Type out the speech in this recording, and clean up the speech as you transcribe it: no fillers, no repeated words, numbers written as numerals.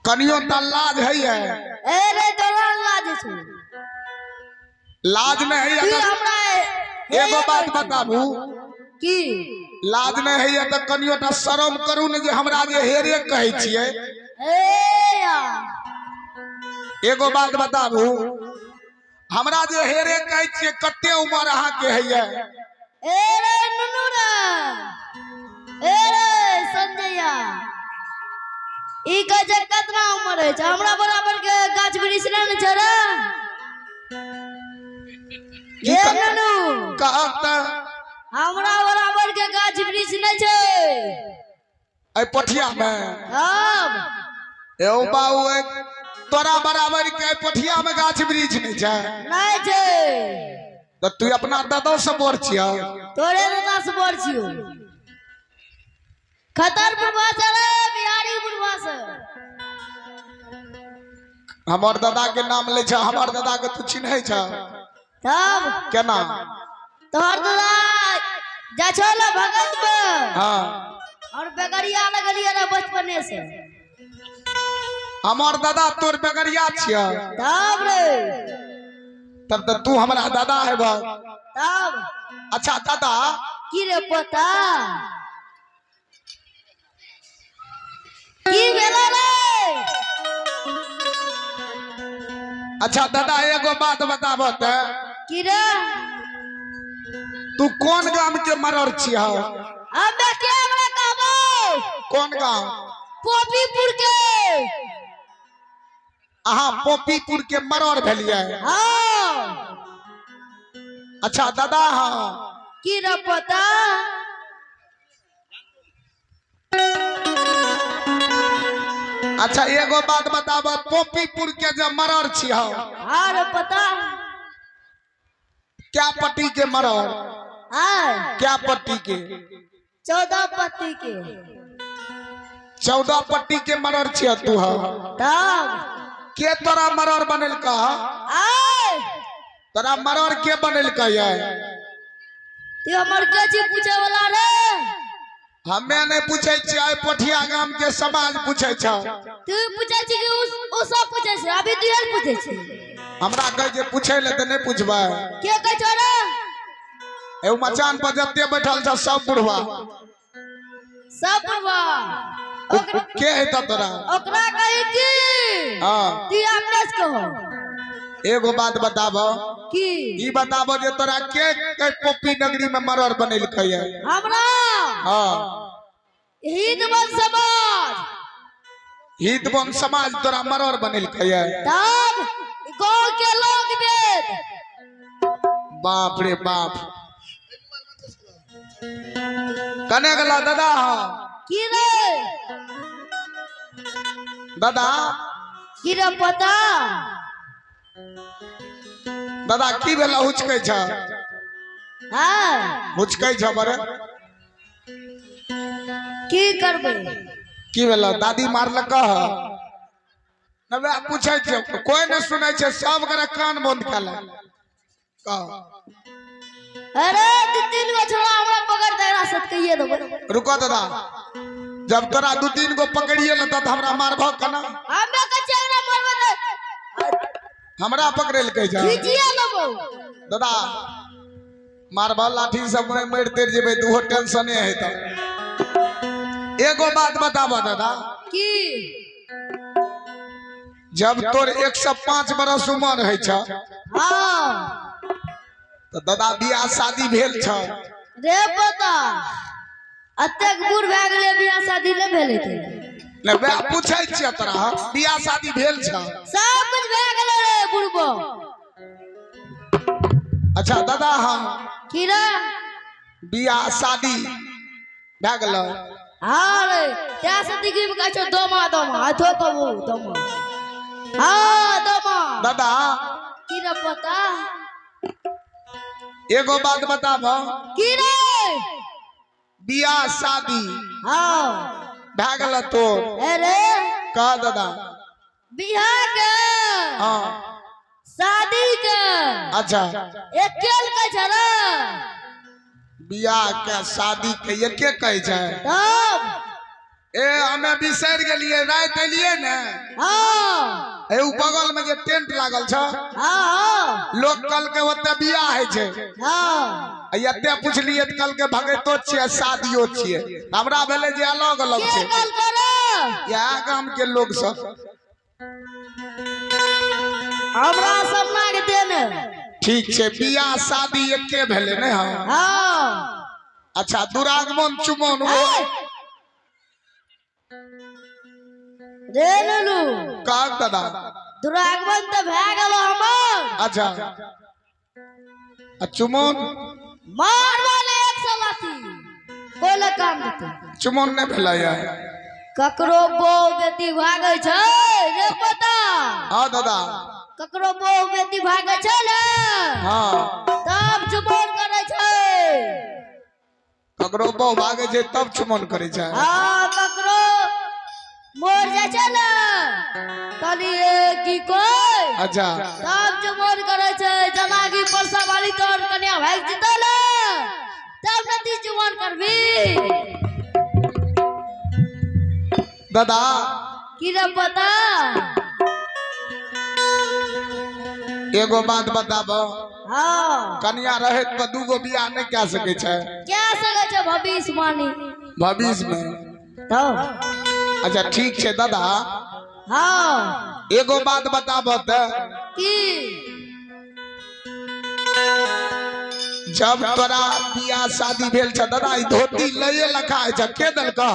कनियो त लाज है ये। ए रे तोरा लाज छौ। लाज नहीं है तू त हमरा एगो बात बताबू की लाज नहीं है त कनियो टा शरम करू ने जे हमरा जे हेरे कहै छियै। ए यार एगो बात बताबू हमरा जे हेरे कहै छियै कते उम्र अहाँ के है ये? ए रे नुनू रे ए रे संजया ई कहै छै कतना उम्र है छै हमरा बराबर के गाछ वृक्ष नहि ने छै रे। की ए नुनू कहब त हमरा बराबर के गाछ वृक्ष नहि छै एहि पोठिया में। तब एओ बाबू तोरा बराबर के पोठिया में गाछ वृक्ष नहीं छै नहि छै त तू अपना दादो से बड़ छिय। तोरे दादा से बड़ छियौ। खतर बुढ़वा से रे बिहारी बुढ़वा से। हमर दादा के नाम ले छ हमर दादा के तू चिन्है छ? तब केना? तोहर दादा जा छल भगत में। हाँ और बेगरिया लगलियै रे बचपने से। हमर दादा तोर बेगरिया छिय? तब रे तब त तू हमरा दादा है बा। तब अच्छा दादा की रे पोता की भेलो रे? अच्छा दादा एगो बात बताबऽ त की रे तू कौन गाम के मरर छिय? हमे के हमरा कहबो कौन गाम? पोपीपुर के। अहाँ पोपीपुर के मरर भेलियै? हाँ। अच्छा दादा हाँ की रे पोता अच्छा एगो बात बताब पोपीपुर के जे मरर छिय? हाँ रे पोता। क्या पट्टी के मरर? हाँ क्या पट्टी के? 14 पत्ती के। 14 पट्टी के मरर छिय तू? हा तब के तोरा मरर बनेलका? आय तोरा मरर के बनेलका ये? तू हमर के छी पूछे वाला रे? हमे नहीं पूछे छियै पोठिया गाम के समाज पूछे छ। तू पूछे छी कि उ सब पूछे छै? अभी तू यार पूछे छी। हमरा कहै जे पूछे ले त नहीं पूछबै। के कहै छौ रे? एगो मचान पर जते बैठल छ सब बुढ़वा। सब बुढ़वा के हेतौ तोरा? ओकरा कही की हाँ तू अपने से कहो। एगो बात बताबो की ई बताबो जे तोरा के पोपी नगरी में मरर बनेलकै है? हमरा हाँ हितवन समाज। हितवन समाज तोरा मरर बनेलकै है? तब गाँव के लोग वेद। बाप रे बाप कने गेला दादा? हाँ की रे दादा की रे पोता? दादा की भेला हुचकै छ? हाँ हुचकै छ बरे की करबै? की भेला दादी मारलक? न पूछै छै कोई नहीं सुनै छै सब गोरा कान बंद कऽ ले। कह अरे 2-3 गो छोड़ा हमरा पकड़ दे रासत कहिए देबै। रुको दादा जब तोरा 2-3 गो पकड़िए लेता त हमरा मारबह केना? हमे कहै छियै हमरा मारबह त हमरा पकड़ेलकै छ? खींचिए लेबौ। दादा मारबह लाठी सब मरि तरि जेबै तऽ ओहो टेंशने हेतौ। एगो बात बताबऽ दादा की जब तोर 105 बरस उम्र है छ हाँ तो दादा बियाह शादी भेल छ? रे पोता अतेक बूढ़ भए गेलै बियाह शादी नहि भेलै ते। नहि वएह पूछै छियै तोरा बियाह शादी भेल छ? सब कुछ भए गेलै रे बुढ़बो। अच्छा दादा हाँ की रे बियाह शादी भए गेलै? हाँ रे तैं से दिग्गी में कहै छौ दोमा दोमा अथो कहबो दोमा। हाँ दोमा। दादा की रे पोता एगो बात बताब की रे बियाह शादी हाँ भए गेल तोर? अरे कह दादा बियाह के हाँ शादी के अच्छा एकेल कहै छै रे। बियाह के शादी के एके कहै छै? तब ए हमे बिसरि गेलियै राति एलियै ने। हाँ। ए उ बगल में जे टेंट लागल छ। हाँ हाँ। लोक कल के ओते बियाह होइ छै। हाँ। आ एते पुछलियै तऽ कल के भगैतो छियै शादियो छियै। हमरा भेलै जे अलग अलग के छै। कल करे? इएह गाम के लोक सब। हमरा सपना के देने। ठीक छै बियाह शादी एके भेलै ने। हाँ। हाँ। अच्छा दुरागमन चुमन ए! रे नुनू। काक दादा। दुरागमन तऽ भए गेलो हमर। अच्छा आ चुमन? मारबो ने 100 लाठी कोई ले काम देते। चुमन नहि भेलै या? ककरो बहु बेटी भागै छै रे पता। हाँ दादा। ककरो बहु बेटी भागै छै ने। हाँ। तब चुमौन करै छै। ककरो बहु भागै छै तब चुमन करै छै। हाँ ककरो मोर जाइ छै ने कहलिए की कोई। अच्छा तब चुमौन करै छै। जनागी परसा वाली तोर कन्या भागि जेतौ ने तब ने ती चुमौन करबी। दादा। की रे पता? एगो बात बताबो। हाँ। कन्या रहैत पर दूगो बियाह नहीं कह सकै छै? क्या सकै छै भविष्य मानी। भविष्य में। तब। अच्छा ठीक छै दादा। हाँ। एगो बात बताबो तऽ। की? जब तोरा बियाह शादी भेल छ दादा ई धोती लये लखा छै के देलकौ?